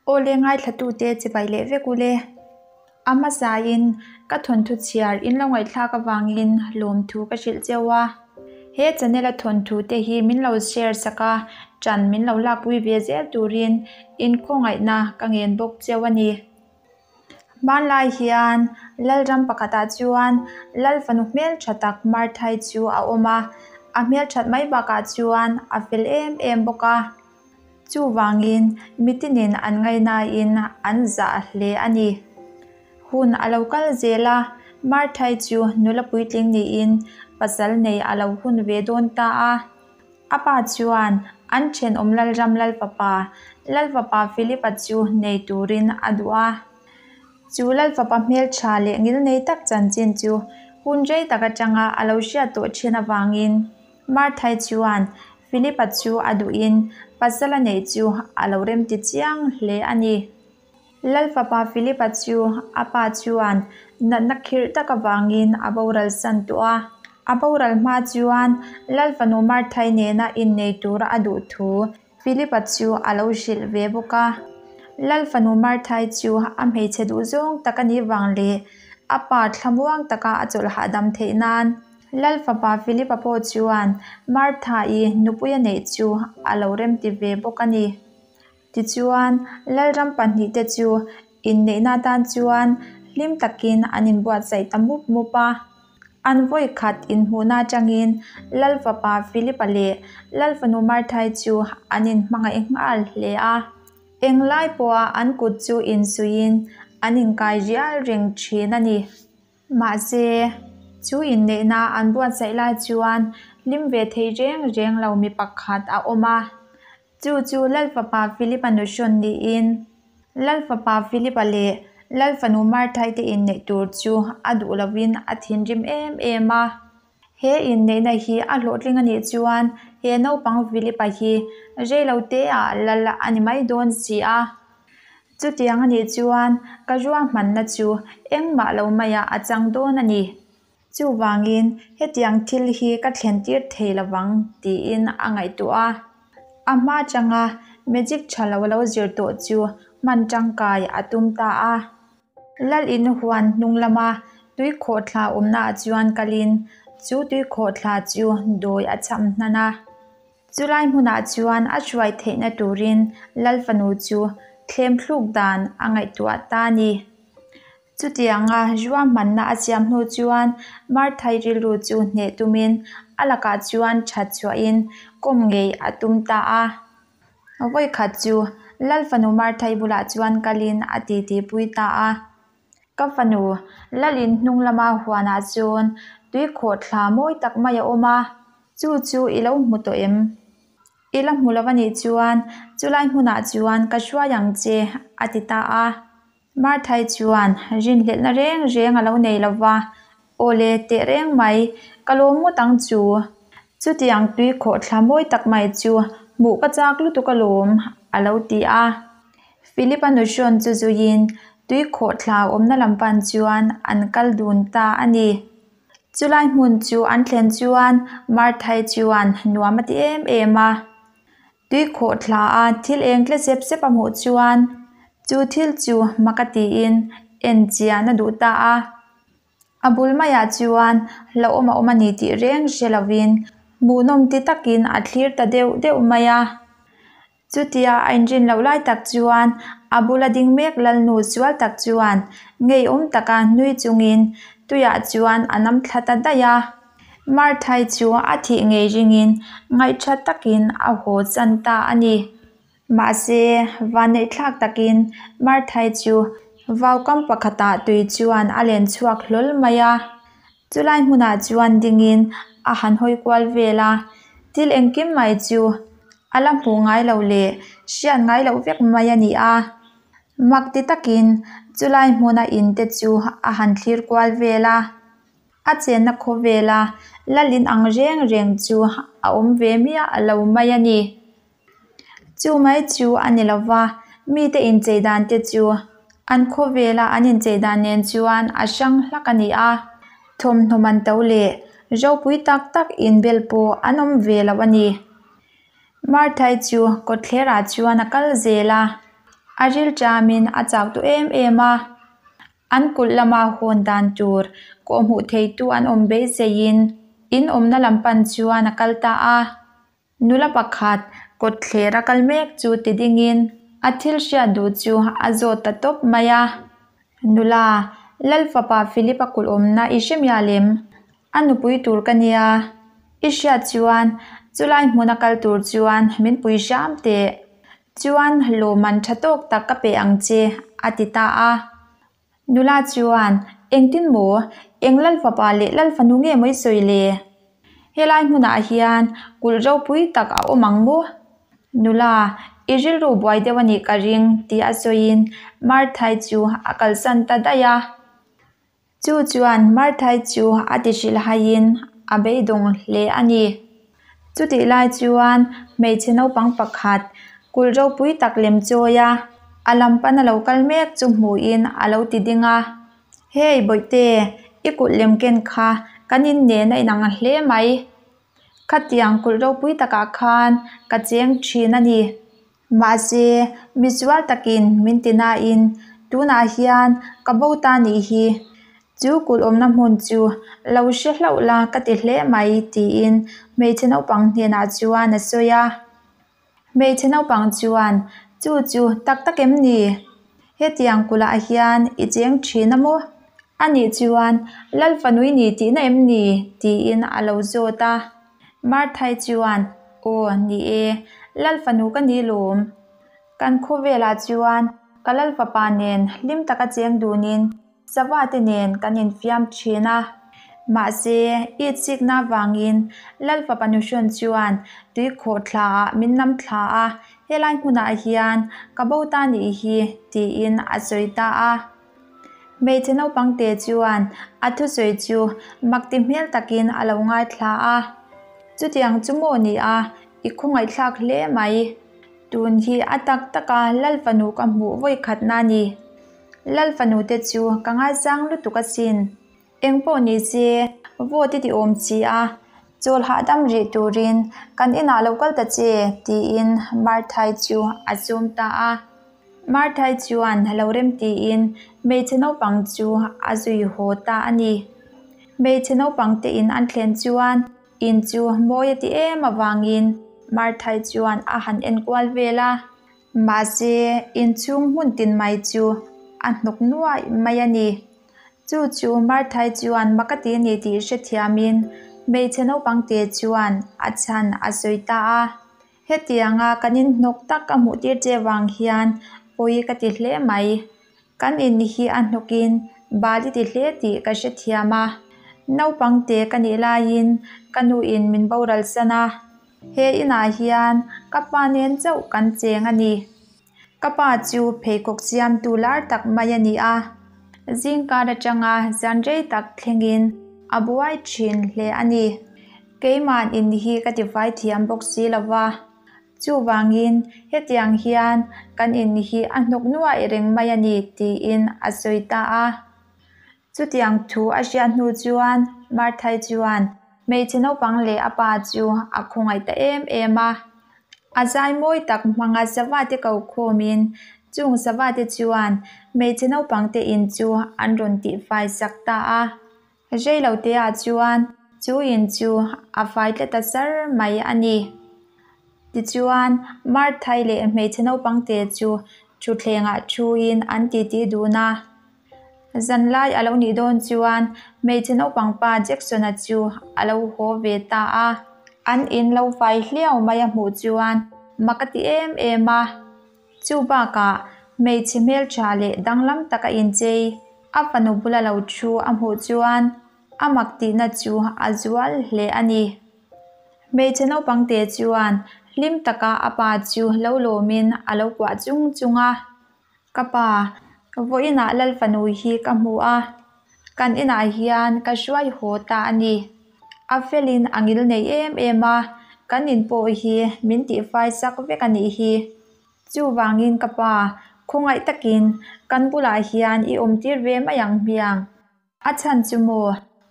Awle ngaithlatute chibai leh vek ule. A hmasain ka thawnthu chhiar in lo ngaihthlak avangin lawmthu ka hrilh cheu a. He channel a thawnthu te hi min lo share sak a, ṭan min lo lakpui ve zel turin inkhawngaihna ka ngen bawk cheu a ni. Hmanlai hian Lalram pakhatah chuan Lal fanu hmeltha tak Marthai chu a awm a, a hmelthat mai bakah chuan a fel em em bawk a. Chuvangin mitinin an ngaihnain an zah hle a ni. Hun a lo kal zel a, Marthai chu nula puitling niin pasal nei a lo hun ve dawn ta a. A pa chuan an thenawm Lalram Lalfapa, Lalfapa Philip-a chu nei turin a duh a. Chu Lalfapa hmeltha leh ngilnei tak chanchin chu hun rei tak atanga a lo hriat tawh thin avangin Marthai chuan Philip-a chu a duhin pasal a neih chu a lo remti chiang hle a ni. Lalfapa Philip-a chu a pa chuan natna khirh tak avangin a boral san tawh a. A boral hma chuan Lalfanu Marthai nena innei tura a duh thu Philip-a chu a lo hrilh ve bawk a. Lalfanu Marthai chu a hmeichhe duh zawng tak a nih vang leh a pa thlamuang taka a chawlh hahdam theih nan Lalfapa Philip-a pawh chuan Martha-i nupui a neih chu a lo remti ve bawk a ni. Tichuan, Lalram pahnihte chu inneihna atan chuan hlim takin an inbuatsaih ta mup mup a. An vawi khat inhmuhna atangin Lalfapa Philip-a leh Lalfanu Marthai chu an inhmangaih nghal hle a. Englai pawha an kut chu insuihin an inkai rial reng thin a ni. Mahse, chu inneihna an buatsaih lai chuan hlim ve thei reng reng lo mi pakhat a awm a. Chu chu Lalfapa Philip-a nuhrawn niin, Lalfapa Philip-a leh Lalfanu Marthai te inneih tur chu a duh lovin a thinrim em em a. He inneihna hi a hlawhtling a nih chuan he naupang Philip-a hi reilo te-ah lal a ni mai dawn si a. Chutiang a nih chuan ka ruahmanna chu engmah lo maiah a chang dawn a ni. Chuvangin, hetiang thil hi ka thlen tir thei lovang tiin a ngaihtuah a. A hma atanga magic tha lo a lo zir tawh chu hman tangkai a tum ta a. Lal in huan hnung lama tui khawhthla awmnaah chuan kalin chu tui khawhthla chu dawi a cham hnan a. Chulai hmunah chuan a hruai theihna turin Lal fanu chu thlem thluk dan a ngaihtuah ta a ni. Chutianga ruahmanna a siam hnu chuan Marthai rilru chu hneh tumin a lakah chuan that chhuahin kawm ngei a tum ta a. Vawikhat chu Lal fanu Marthai bulah chuan kalin a titi pui ta a. Ka fanu, Lalin hnung lama huanah chuan tui khawhthla mawi tak mai a awm a, chu chu i lo hmu tawh em? I la hmu lo a nih chuan chulai hmunah chuan ka hruai ang che, a ti ta a. Marthai chuan rinhlelhna reng reng a lo nei lo va, Aw le, teh reng mai, ka lawm ngawt ang chu. Chutiang tui khawhthla mawi tak mai chu hmuh ka chak lutuk alawm, a lo ti a. Philip-a nuhrawn chu zuiin tui khawhthla awmna lam pan chuan an kal dun ta a ni. Chulai hmun chu an thlen chuan Marthai chuan nuam a ti em em a. Tui khawhthla a thil eng tle sep sep a hmuh chuan chu thil chu mak a tiin en chian a duh ta a. A bul maiah chuan hlauhawm a awm a ni tih reng hre lovin hmuhnawm ti takin a thlir ta deuh deuh mai a. Chutia a inrin loh lai tak chuan a bula ding mek Lalnu sual tak chuan ngeiawm taka nui chungin tuiah chuan a nam thla ta daih a. Marthai chu a thih ngei ringin ngaihtha takin a haw chan ta a ni. Mahse, vanneihthlak takin Marthai chu vaukam pakhatah tui chuan a len chhuak hlawl mai a. Chulai hmunah chuan dingin a han hawi kual vel a, thil engkim mai chu a la hmuh ngai lo leh hriat ngai loh vek mai a ni a. Mak ti takin chulai hmuna in te chu a han thlir kual vel a. A chenna khawvela lalin ang reng reng chu a awm ve miah lo mai a ni. Chu mai chu a ni lo va, mite inchei dan te chu an khawvela an inchei dan nen chuan a hrang hlak a ni a, thawmhnaw man to leh ropui tak tak inbel pawh an awm ve lo a ni. Marthai chu kawtthlerah chuan a kal zel a. A rilṭamin a chau tawh em em a, an kulh lama hawn dan tur kawhhmuh theitu an awm beiseiin in awmna lam pan chuan a kal ta a. Nula pakhat kawtthler a kal mek chu ti dingin a thil hriat duh chu a zawt ta tawp mai a. Nula, Lal fapa Philip-a kulh awmna i hre mial em? A nupui tur ka nia. I hriat chuan chulai hmuna kal tur chuan min pui hram teh. Chuan lawmman tha tawk tak ka pe ang che, a ti ta a. Nula chuan, Engtin maw? Eng Lal fapa leh Lal fanu nge maw i sawi le? Helai hmunah hian kulh ropui tak a awm ang maw? Nula, i rilru buai deuh a nih ka ring, tih a sawiin Marthai chu a kalsan ta daih a. Chu chuan Marthai chu a ti hrilhhaiin a beidawng hle a ni. Chutih lai chuan hmeichhe naupang pakhat kulh ropui tak lem chawi a, a lam pana lo kal mek chu hmuhin a lo ti ding a, Hey Bawihte, i kulh lem ken kha kan in nen a inang hle mai. Khatiang kulh ropui takah khan ka cheng thin a ni. Mahse, misual takin min ti nain tunah hian ka bo ta nih hi. Chu kulh awmna hmun chu lo hre hlauh la ka ti hle mai tiin hmeichhe naupang hnenah chuan a sawi a. Hmeichhe naupang chuan, Chu chu tak tak em ni? Hetiang kulhah hian i cheng thin a maw? A nih chuan Lal fanui ni tihna em ni? tiin a lo zawt a. Marthai chuan, Aw, ni e, Lal fanu ka ni lawm. Kan khawvelah chuan ka Lal fapa nen hlim taka cheng dunin sava te nen kan infiam thin a. Mahse, itsikna avangin Lal fapa nuhrawn chuan tuikhawh thlaah min nam thla a, helai hmunah hian ka bo ta nih hi, tiin a sawi ta a. Hmeichhe naupang te chuan a thusawi chu makti hmel takin a lo ngaithla a. Chutiang chu maw ni a, i khawngaihthlak hle mai. Tun hi a tak taka Lal fanu ka hmuh vawi khatna a ni. Lal fanu te chu ka ngaisang lutuk asin. Eng pawh ni se, vote i ti awm chi a, chawl hahdam rih turin kan inah lo kal ta che, tiin Marthai chu a sawm ta a. Marthai chuan lo rem tiin hmeichhe naupang chu a zui haw ta a ni. Hmeichhe naupang te in an thlen chuan in chu mawi a ti em avangin Marthai chuan a han enkual vel a. Mahse, inchhung hmun tin mai chu a hnawk nuaih mai a ni. Chu chu Marthai chuan mak a ti a ni tih hrethiamin hmeichhe naupang te chuan a chhan a sawi ta a. Hetianga kan inhnawk tak ka hmuh tir che vang hian pawi ka ti hle mai. Kan in hi a hnawkin bal i ti hle tih ka hrethiam a. Naupang te ka nih laiin ka nuin min boral san a. He inah hian ka pa nen chauh kan cheng a ni. Ka pa chu pheikhawk siamtu lar tak mai a ni a, zingkar atanga zan rei tak thlengin a buai thin hle a ni. Keiman in hi ka tifai thiam bawk si lo va, chuvangin hetiang hian kan in hi a hnawk nuaih reng mai a ni tiin a sawi ta a. Chutiang thu a hriat hnu chuan Marthai chuan hmeichhe naupang leh a pa chu a khawngaih ta em em a. A zai mawi tak hmanga sava te ko khawmin chung sava te chuan hmeichhe naupang te in chu an rawn tihfai sak ta a. Rei lo te ah chuan chu in chu a fai tlat ta sar mai a ni. Tichuan Marthai leh hmeichhe naupang te chu thutthlengah thuin an titi dun a. Zanlai a lo nih dawn chuan hmeichhe naupang pa Jackson-a chu a lo haw ve ta a. An in lo fai hliau mai a hmuh chuan mak a ti em em a. Chu bakah hmeichhe hmeltha leh danglam taka inchei a fanu bula lo thu a hmuh chuan a mak tihna chu a zual hle a ni. Hmeichhe naupang te chuan hlim taka a pa chu lo lawmin a lo kuah chung chung a. Ka pa, vawiinah Lal fanu hi ka hmu a, kan inah hian ka hruai haw ta a ni. A felin a ngil nei em em a, kan in pawh hi min tihfai sak vek a nih hi. Chuvangin ka pa, khawngaih takin kan bulah hian i awmtir ve mai ang hmiang. A chhan chu maw?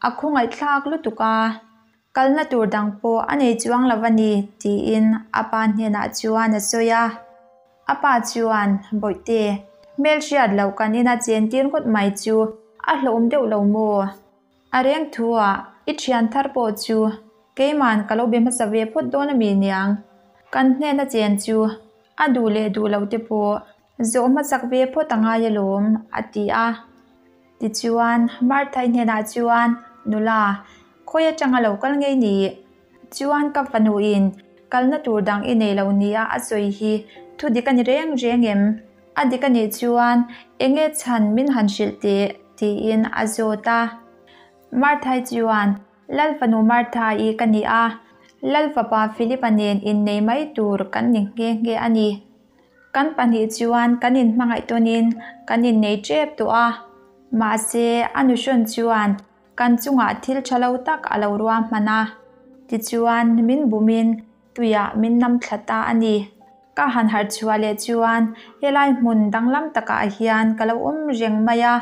A khawngaihthlak lutuk a, kalna tur dang pawh a nei chuang lo a ni, tiin a pa hnenah chuan a sawi a. A pa chuan, Bawihte, hmelhriat loh kan ina chentir ngawt mai chu a hlauhawm deuh lo maw? A reng thuah i thian thar pawh chu keiman ka lo be hmasa ve phawt dawn a mi niang? Kan hnena chen chu a duh leh duh lo te pawh zawh hmasak ve phawt a ngai alawm, a ti a. Tichuan, Martha-i hnenah chuan, Nula, khawi atanga lo kal ngei ni? Chuan ka fanuin kalna tur dang i nei lo nia a sawi hi thu dik a ni reng reng em? A dik a nih chuan enge chhan min han hrilh teh? tiin a zawt a. Martha-i chuan, Lal fanu Martha-i ka ni a, Lal fapa Philip-a nen innei mai tur kan ni nghe nghe a ni. Kan pahnih chuan kan inhmangaih tawnin kan innei tep tawh a, mahse a nuhrawn chuan Kan chungah thil tha lo tak a lo ruahman a, tichuan min bumin tuiah min nam thla ta a ni. Ka han harh chhuah leh chuan helai hmun danglam takah hian ka lo awm reng mai a,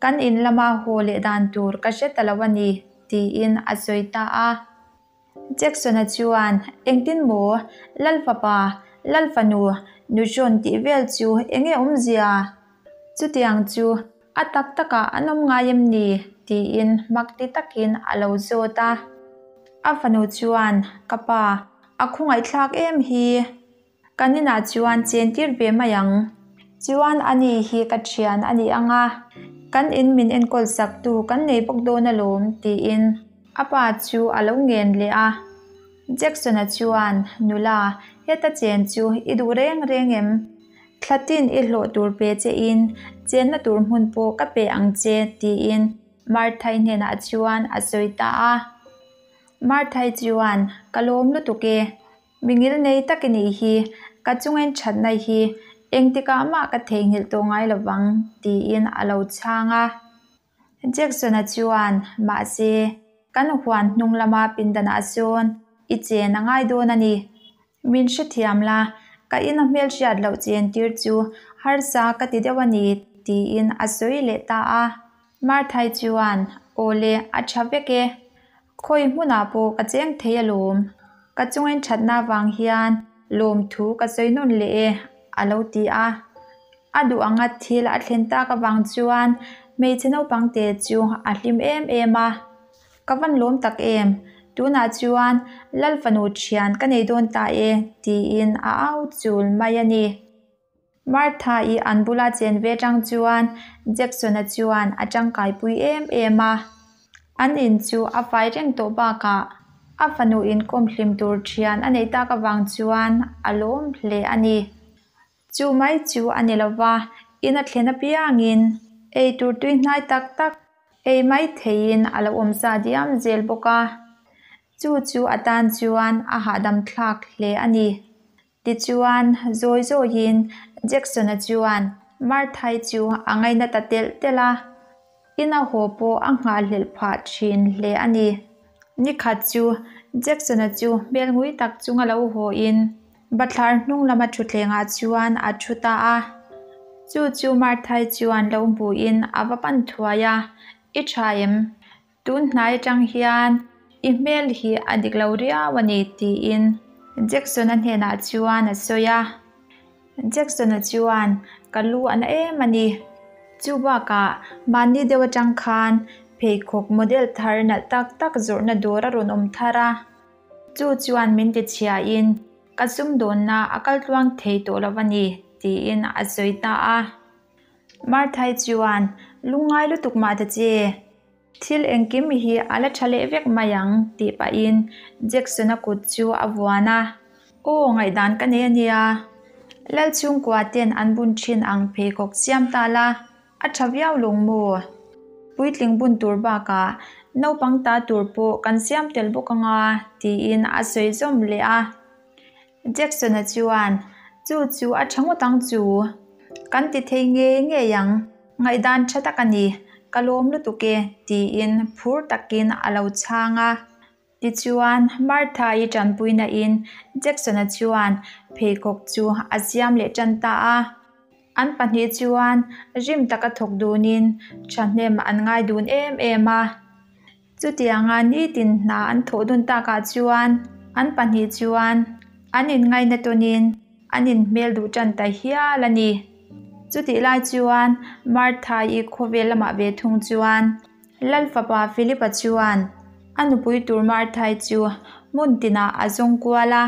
kan in lama haw leh dan tur ka hre ta lo a ni, tiin a sawi ta a. Jackson-a chuan, Engtin maw? Lal fapa, Lal fanu, nuhrawn tih vel chu enge awmzia? Chutiang chu a tak takah an awm ngai em ni? tiin mak ti takin a lo zawt a. A fanu chuan, Ka pa, a khawngaihthlak em hi? Kan inah chuan chentir ve mai ang. Chuan ani hi ka thian a ni ang a, kan in min enkawl saktu kan nei bawk dawn alawm, tiin a pa chu a lo ngen leh a. Jackson-a chuan, Nula, heta chen chu i duh reng reng em? Thla tin i hlawh tur pe che in, chenna tur hmun pawh ka pe ang che, tiin Martha-i hnenah chuan a sawi ta a. Martha-i chuan, Ka lawm lutuk e. Mi ngil nei tak i nih hi, ka chungain thatna hi engtikah mah ka theihnghilh tawh ngai lo vang, tiin a lo chhang a. Jackson-a chuan, Mahse, kan huan hnung lama pindanah sawn i chen a ngai dawn a ni. Min hrethiam la, ka ina hmelhriat loh chen tir chu harsa ka ti deuh a ni, tiin a sawi leh ta a. Martha-i chuan, Aw le, a tha vek e. Khawi hmunah pawh ka cheng thei alawm. Ka chungin thatna vang hian lawmthu ka sawi nawn leh e, a lo ti a. A duh anga thil a thlen tak avang chuan hmeichhe naupang te chu a hlim em em a. Ka van lawm tak em? Tunah chuan Lal fanu thian ka nei dawn ta e, tiin a au chul mai a ni. Martha-i an bula chen ve tang chuan Jackson-a chuan a tangkaipui em em a. An in chu a fai reng tawh bakah a fanu inkawm hlim tur thian a neih tak avang chuan a lawm hle a ni. Chu mai chu a ni lova, in a thlen apiangin ei tur tui hnai tak tak ei mai theiin a lo awm sa diam zel bawk a. Chu chu a tan chuan a hahdam thlak hle a ni. Tichuan, zawi zawiin Jackson-a chuan Martha-i chu a ngaina ta telh telh a, ina haw pawh a nghahhlelh phah thin hle a ni. Nikhat chu Jackson-a chu hmel ngui tak chunga lo hawiin bathlar hnung lama thutthlengah chuan a thu ta a. Chu chu Martha-i chuan lo hmuhin a va pan thuai a, I tha em? Tun hnai atang hian i hmel hi a dik lo riau a ni tiin Jackson-a hnenah chuan a sawi a. Jackson-a chuan ka lu a na em a ni. Chu bakah mahni deuh atang khan pheikhawk model thar nalh tak tak zawrhna dawr a rawn awm thar a. Chu chuan min ti chhiain ka sumdawnna a kal tluang thei tawh lo a ni tiin a sawi ta a. Marthai chuan lungngai lutuk mah ta che. Thil engkim hi a la tha leh vek mai ang tih pahin Jackson-a kut chu a vuan a. Aw, ngaihdan ka nei a nia. Lalchhungkua ten an bun thin ang pheikhawk siam ta la, a tha viau lung maw? Puitling bun tur bakah naupang ta tur pawh kan siam tel bawk anga tiin a sawi zawm leh a. Jackson-a chuan, Chu chu a tha ngawt ang chu. Kan ti thei ngei ngei ang. Ngaihdan tha tak a ni. Ka lawm lutuk e, tiin phur takin a lo chhang a. Tichuan, Martha-i tanpuina-in Jackson-a chuan pheikhawk chu a siam leh tan ta a. An pahnih chuan rim taka thawk dunin thahnem an ngai dun em em a. Chutianga nitin hna an thawh dun takah chuan an pahnih chuan an inngaina tawnin an inhmel duh tan ta hial a ni. Chutih lai chuan Martha-i khawvel lamah ve thung chuan Lal fapa Philip-a chuan a nupui tur Martha-i chu hmun tinah a zawng kual a.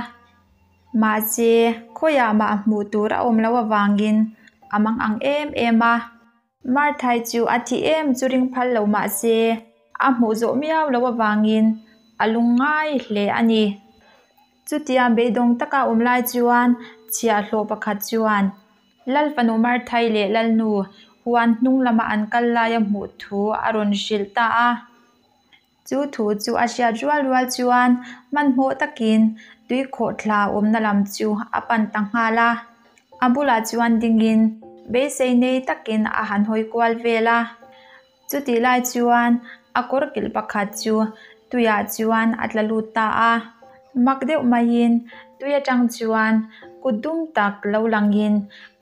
Mahse, khawiah mah hmuh tur a awm loh avangin a mang ang em em a. Marthai chu a thi em chu ring phal lo mah se, a hmuh zawh miau loh avangin a lung ngai hle a ni. Chutia beidawng taka awm lai chuan chhiahhlawh pakhat chuan Lal fanu Marthai leh Lalnu huan hnung lama an kal laia hmuh thu a rawn hrilh ta a. Chu thu chu a hriat rual rual chuan hmanhmawh takin tui khawhthla awmna lam chu a pan ta nghal a. A bulah chuan dingin beisei nei takin a han hawi kual vel a. Chutih lai chuan a kawr kilh pakhat chu tuiah chuan a tla lut ta a. Mak deuh maiin tui atang chuan kut dum tak lo langin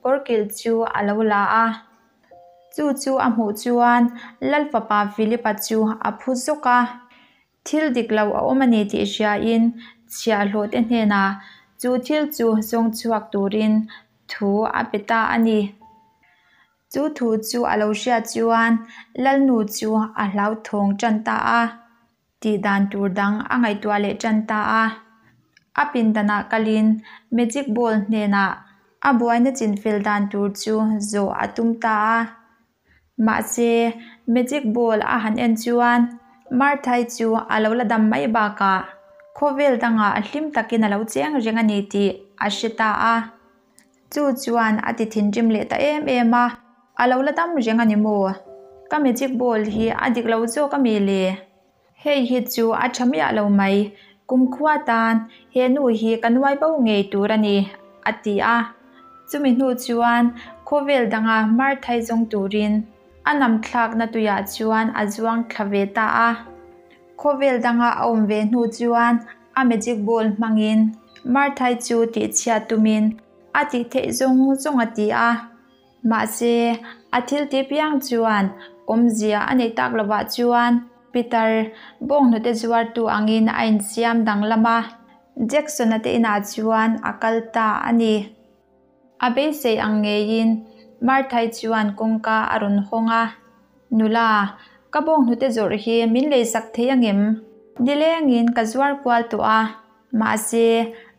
kawr kilh chu a lo la a. Chu chu a hmuh chuan Lal fapa Philip-a chu a phu zawk a. Thil dik lo a awm a ni tih hriain chhiahhlawhte hnenah chu thil chu zawng chhuak turin thu a pe ta a ni. Chu thu chu a lo hriat chuan Lalnu chu a hlauthawng tan ta a. Tih dan tur dang a ngaihtuah leh tan ta a. A pindanah kalin Magic Ball hnenah a buaina chinfel dan tur chu zawh a tum ta a. Mahse, Magic Ball a han en chuan Marthai chu a lo la dam mai bakah khawvel dangah hlim takin a lo cheng reng a ni tih a hre ta a. Chu chuan a ti thinrim leh ta em em a, A lo la dam reng a ni maw? Ka magic ball hi a dik lo zawk a mi le? Hei hi chu a tha miah lo mai, kumkhua tan he nu hi ka nuai bo ngei tur a ni, a ti a. Chumi hnu chuan khawvel danga Marthai zawng turin a namthlakna tuiah chuan a zuang thla ve ta a. Khawvel danga a awm ve hnu chuan a magic ball hmangin Marthai chu tihchhiat tumin a tih theih zawng zawng a ti a. Mahse, a thil tih piang chuan awmzia a neih tak lovah chuan Peter bawnghnute zuartu angin a insiam danglam a, Jackson-a te inah chuan a kal ta a ni. A beisei ang ngeiin Marthai chuan kawngka a rawn hawng a, Nula, ka bawnghnute zawrh hi min leisak thei angem? Nilengin ka zuar kual tawh a, mahse,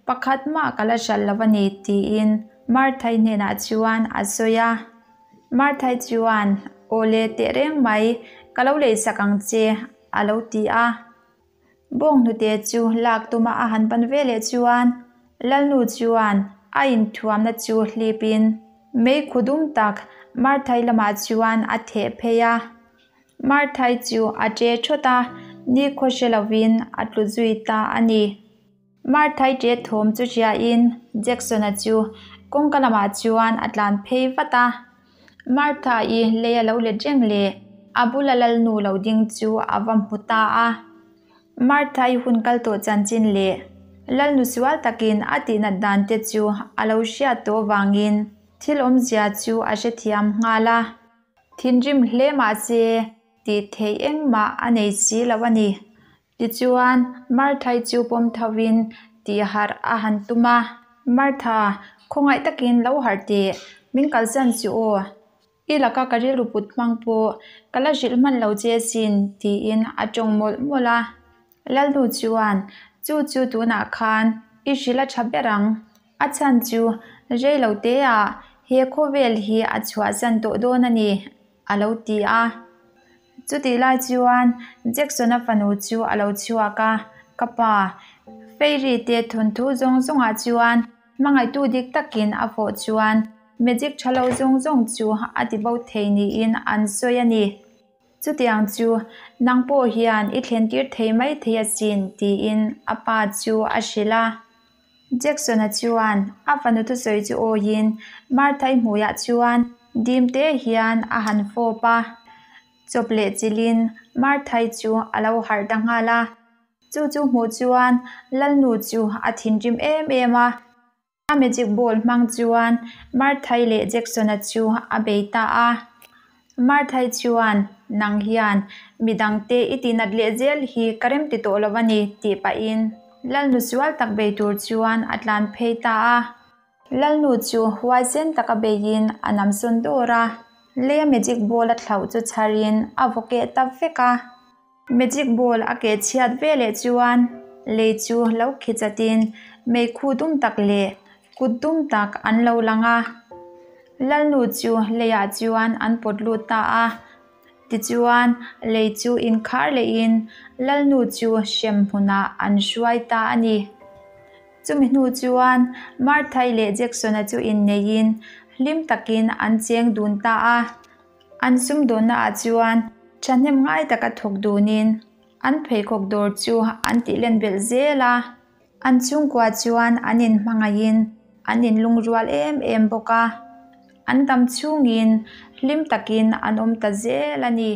pakhat mah ka la hralh lo a ni, tiin Marthai hnenah chuan a sawi a. Marthai chuan, Aw le tehreng mai, ka lo leisak ang che, a lo ti a. Bawnghnute chu lak tuma a han pan ve leh chuan Lalnu chuan a inthuamna chu hlipin meikhu dum tak Marthai lamah chuan a theh phei a. Marthai chu a ṭe ṭhawt a, nikhaw hre lovin a tlu zui ta a ni. Marthai ṭe thawm chu hriain Jackson-a chu kawngka lamah chuan a tlan phei vat a. Martha-i lei a lo let reng leh a bula Lalnu lo ding chu a va hmu ta a. Martha-i hun kal tawh chanchin leh Lalnu sual takin a tihnat dan te chu a lo hriat tawh vangin thil awmzia chu a hrethiam nghal a. Thinrim hle mahse tih theih engmah a nei si lo a ni. Tichuan, Martha-i chu pawm thovin tih harh a han tum a. Martha, khawngaih takin lo harh teh, min kalsan suh aw. I laka ka rilru put hmang pawh ka la hrilh hman lo che asin, tiin a tawng mawlh mawlh a. Lalnu chuan, Chu chu tunah khan i hrilh a tha ber ang. A chhan chu rei lo teah he khawvel hi a chhuahsan tawh dawn a ni, a lo ti a. Chutih lai chuan Jackson-a fanu chu a lo chhuak a, Ka pa, Fairy te thawnthu zawng zawngah chuan hmangaihtu dik takin a fawh chuan magic tha lo zawng zawng chu a ti bo thei niin an sawi a ni. Chutiang chu nang pawh hian i thlentir thei mai thei asin, tiin a pa chu a hrilh a. Jackson-a chuan a fanu thusawi chu awiin Martha-i hmuiah chuan dim te hian a han fawp a. Chawp leh chilhin Martha-i chu a lo harh ta nghal a. Chu chu hmuh chuan Lalnu chu a thinrim em em a. A magic ball hmang chuan Martha-i leh Jackson-a chu a bei ta a. Martha-i chuan, Nang hian midangte i tihnat leh zel hi ka rem ti tawh lo a ni, tih pahin Lalnu sual tak bei tur chuan a tlan phei ta a. Lalnu chu huaisen taka beiin a namsawn dawr a, leia magic ball a thlauh chu chharin a vaw keh ta vek a. Magic ball a keh chhiat veleh chuan lei chu lo khi chatin meikhu dum tak leh kut dum tak an lo lang a. Lalnu chu leiah chuan an pawt lut ta a. Tichuan, lei chu inkhar lehin Lalnu chu hrem hmunah an hruai ta a ni. Chumi hnu chuan Martha-i leh Jackson-a chu inneihin hlim takin an cheng dun ta a. An sumdawnnaah chuan thahnem ngai taka thawk dunin an pheikhawk dawr chu an tih len belh zel a. An chhungkua chuan an inhmangaihin an inlungrual em em bawk a. An dam chhungin hlim takin an awm ta zel a ni.